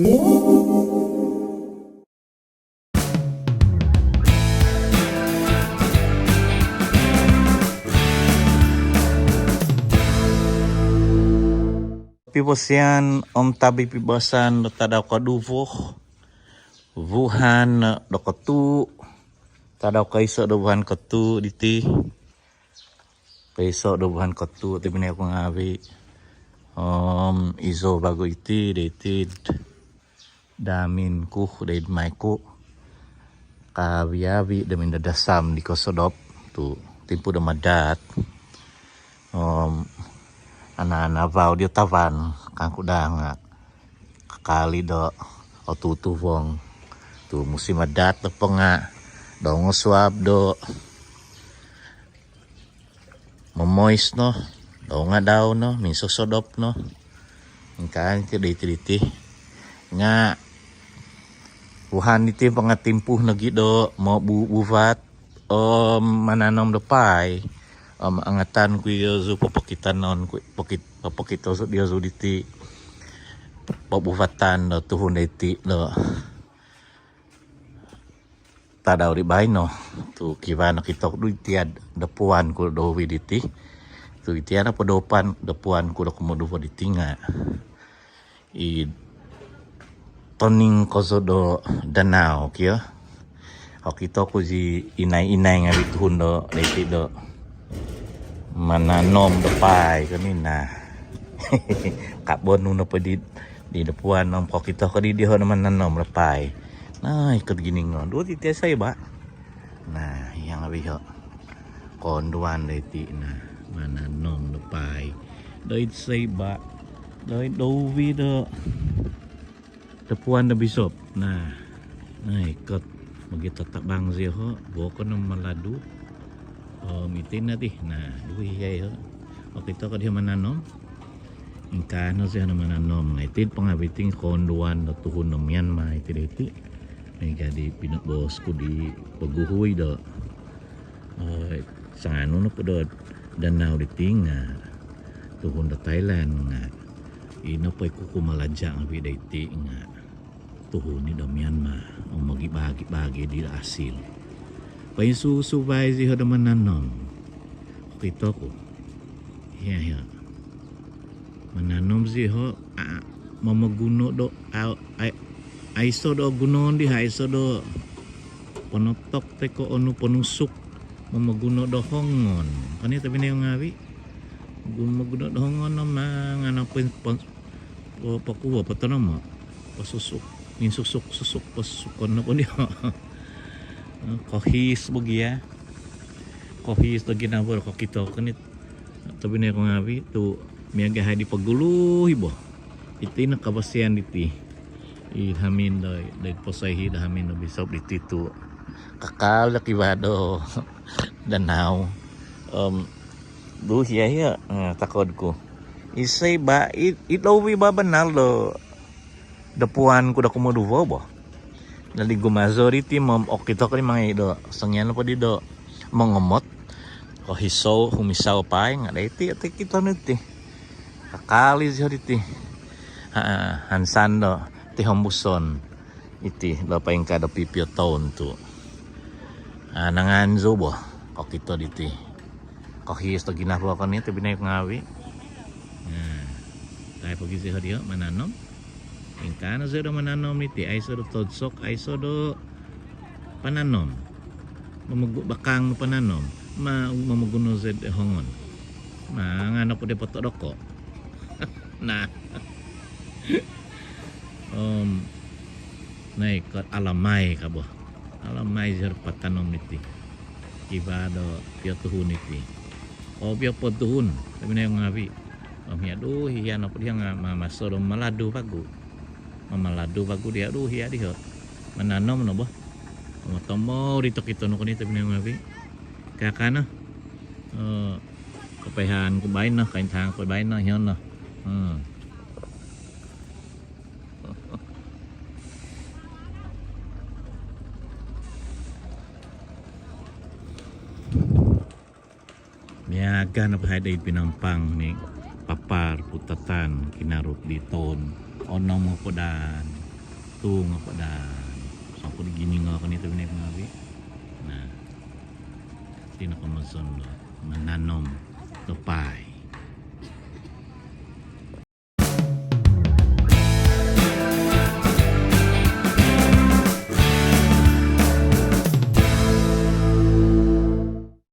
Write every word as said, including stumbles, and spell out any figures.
Pibosian om tabi pibasan do tadau koduvo, vuhan do kotuu, tadau koiso do vuhan kotuu diti. Koiso do vuhan kotuu ti binai ku ngavi. Om izo vagu iti diti damin ku dai mai ku kavi-avi damin dadasam di kosodop tu timpu do madaat. Om ana-ana vau dio tavan kangku danga kakali do otutuvong tu musim madaat do ponga dongo suab do momois no, donga dau no, minsosodop no. Ingkaa ti diti-diti. Nga vuhan diti pangatimpu nogi do mobu-, buvat om mananom do paai. Om angatan ku iozu popokitanon ku, pokit-, popokito iozu diti. Pobuvatan do tuhun diti do tadau di baino tu kivaa nokito ku do itiad dapuan ku do uvi diti. Tu itiad nopo dapuan, dapuan ku do kumoduvo diti nga i toning kozo do danau kio. Okito ku zi inai-inai ngavi tuhun do diti do mananom do paai koni na. Kabon nu nopo di, di dapuan om kokito ko di diho do mananom do paai. Na ikot giningon duo ti tiasai ba. Na iyang abiho konduan do iti na mananom do paai. Doid saiba, doid do uvi do dapuan do bisop. Na, na ikot mogitatabang zioho, bokon om maladu. Om iti no ti, na duvi iyai ho. Okito ko diho mananom. Ingkaa no zioho no mananom. Na iti pangabiting konduan do tuhun do Myanmar iti do iti. Miaga di pinoboos ku di poguhui do, eh, sanganu nopo do danau diti nga tuhun do Thailand nga ino po i kuku malaja ngavi do iti nga tuhun i do Myanmar om mogibaagi-baagi di asil. Poinsusuvai zioho do mananom. Okito ku. Hia, hia. Mananom zioho, a, momoguno do, a, a, aiso do gunoon di, aiso do ponotok toi ko onu ponusuk, momoguno do hongon. Koni tobinai ngavi. Momoguno do hongon no mangan opo po-, pokuo potonomo. Posusuk, minsusuk-susuk, posusukon nopo dio. Kohiis bo gia. Kohiis do ginavo do kokito koni tobinai ku ngavi tu miaga hai di pogulu i bo. Iti no kabasian diti. I hamin do, do posoihi do hamin do bisop diti tu kakal do kivaa do danau. Om duvi iyai ho, eh, takod ku. Isai ba, i, i lovi ba banal do dapuan ku do kumoduvo bo. Jadi gumazo diti mom okito ko di mangai do songian po di do mongomot. Kohisou, humisau paai nga doiti, ati kito no iti. Kakal i zioho diti. Ha, hansan do tihombuson iti do poingkaa do pipio toun tu. Ah, nangaan zou bo kokito diti. Kohiis do ginavo koni tobinai ku ngavi. Nah, tai pogi zioho dio mananom. Ingkaa no zioho do mananom iti, aiso do todsok, aiso do pananom. Momogu-, bakang no pananom. Ma-, momoguno zioho do hongon. Mangan opo di potodoko. Nah. Om, na ikot alamai ka bo. Alamai zioho do patanom iti. Kivaa do pio tuhun iti. O pio po tuhun, tobinai ngavi. Om hia duvi, hia nopo di hia nga mamaso do maladu vagu. Mamaladu vagu dia duvi hia diho. Mananom no bo. Motomou di tokito no koni tobinai ngavi. Kaka no. Eh, kopoihaan ku baino, kaintahan ku baino, hia no. Hmm. Miaga no po hai doid Pinampang ni Papar Putatan Kinarut di toun onom ngopod dan Tuu nga' po daa songkuo di giningo koni tobpinai ngaavi'. Nah, iti no komozon do mananom do paai.